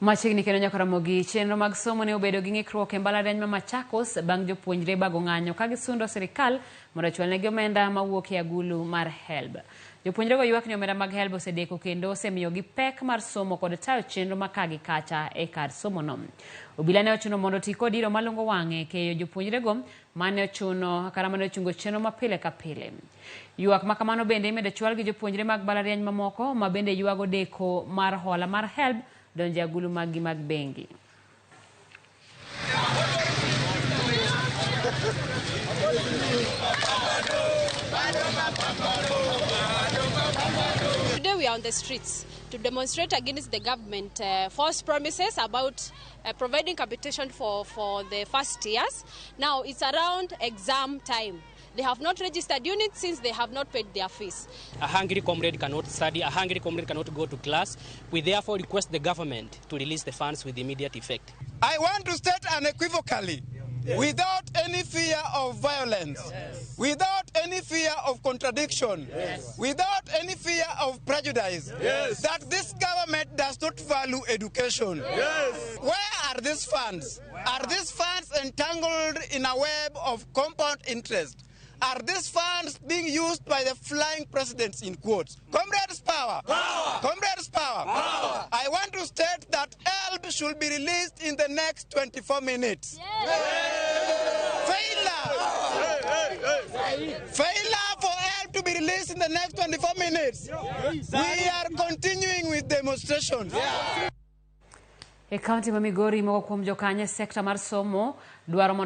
Machiegni kendo nyaka Ramogi, chenro mag somo ne obedo gi ng'ikruok e mbalariany ma Machakos bang' jopuonjre bago ng'anyo ka gisundo sirikal mondo ochwalnegi omenda mawuok e agulu mar HELB. Jopuonjrego ywak ni omenda mag HELB osedeko kendo osemiyogi pek mar somo kod tayo chenro ma ka gi kacha e kar somono. Obila ne ochuno mondo oti kod iro malungo wang'e e keyo jopuonjrego mane ochuno kata mane ochungo chenro ma pile ka pile. Ywak ma kamano bende imedo chwal gi jopuonjre mag mbalariany mamoko ma bende ywago deko mar hola mar HELB donjo e agulu maggi mag bengi. Today we are on the streets to demonstrate against the government false promises about providing capitation for the first years. Now it's around exam time. They have not registered units since they have not paid their fees. A hungry comrade cannot study, a hungry comrade cannot go to class. We therefore request the government to release the funds with immediate effect. I want to state unequivocally, without any fear of violence, without any fear of contradiction, without any fear of prejudice, that this government does not value education. Where are these funds? Are these funds entangled in a web of compound interest? Are these funds being used by the flying presidents in quotes? Comrades, power! Power! Comrades, power! Power! I want to state that HELB should be released in the next 24 minutes. Failure! Failure for HELB to be released in the next 24 minutes. We are continuing with demonstrations. E kaunti ma Migori, moko kuom jokanyo e sekta mar somo dwaro mondo